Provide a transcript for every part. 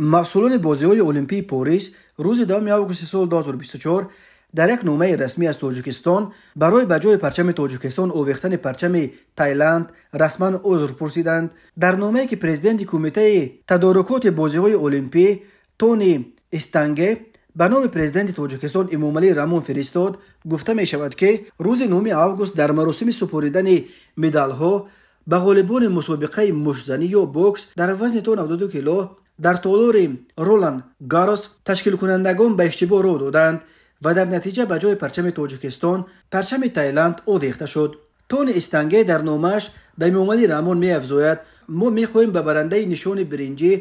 Масъулони бозиҳои Олимпии Порис рӯзи 10 августи соли 2024 дар як номаи расмӣ аз Тоҷикистон барои ба ҷои парчами Тоҷикистон овехтани парчами Тайланд расман узр пурсиданд. Дар номае, ки президенти Кумитаи тадорукоти бозиҳои Олимпӣ Тони Эстанге ба номи президенти Тоҷикистон Эмомалӣ Раҳмон фиристод, гуфта мешавад, ки рӯзи 9 август дар маросими супоридани медалҳо ба ғолибони мусобиқаи муштзанӣ ё бокс дар вазни то 92 кило дар толори Ролан Гарос ташкилкунандагон ба иштибоҳ роҳ доданд ва дар натиҷа ба ҷои парчами Тоҷикистон парчами Тайланд овехта шуд. Тони Эстанге дар номааш ба Эмомалӣ Раҳмон меафзояд: мо мехоҳем ба барандаи нишони биринҷӣ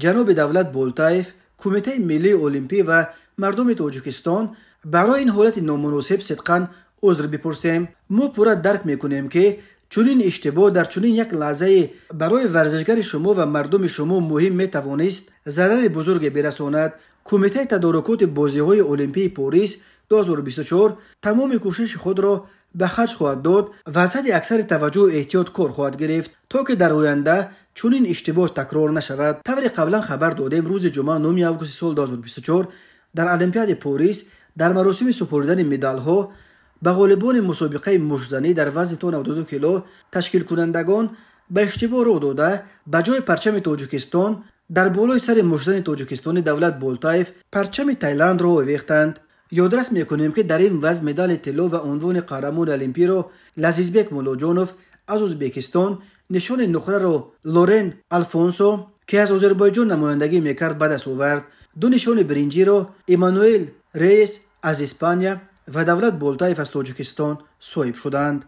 ҷаноби Давлат Болтаев, Кумитаи миллии олимпӣ ва мардуми Тоҷикистон барои ин ҳолати номуносиб сидқан узр бипурсем. Мо пурра дарк мекунем, ки чунин иштибоҳ дар чунин як лаҳзаи барои варзишгари шумо ва мардуми шумо муҳим метавонист зарари бузурге бирасонад. Кумитаи тадорукоти бозиҳои Олимпии Порис 2024 тамоми кӯшиши худро ба харҷ хоҳад дод ва аз ҳадди аксари таваҷҷӯҳу эҳтиёт кор хоҳад гирифт, то ки дар оянда чунин иштибоҳ такрор нашавад. Тавре қаблан хабар додем, рӯзи ҷумъа, 9 августи соли 2024 дар Олимпиади Порис дар маросими супоридани медалҳо ба ғолибони мусобиқаи муштзанӣ дар вазни то 92 кило ташкилкунандагон ба иштибоҳ роҳ дода, ба ҷои парчами Тоҷикистон дар болои сари муштзани тоҷикистони Давлат Болтаев парчами Тайландро овехтанд. Ёдрас мекунем, ки дар ин вазн медали тилло ва унвони қаҳрамони олимпиро Лазизбек Муллоҷонов аз Ӯзбекистон, нишони нуқраро Лорен Алфонсо, ки аз Озарбойҷон намояндагӣ мекард, ба даст овард. Ду нишони биринҷиро Эммануэл Рейес аз Испания ва Давлат Болтаев аз Тоҷикистон соҳиб шуданд.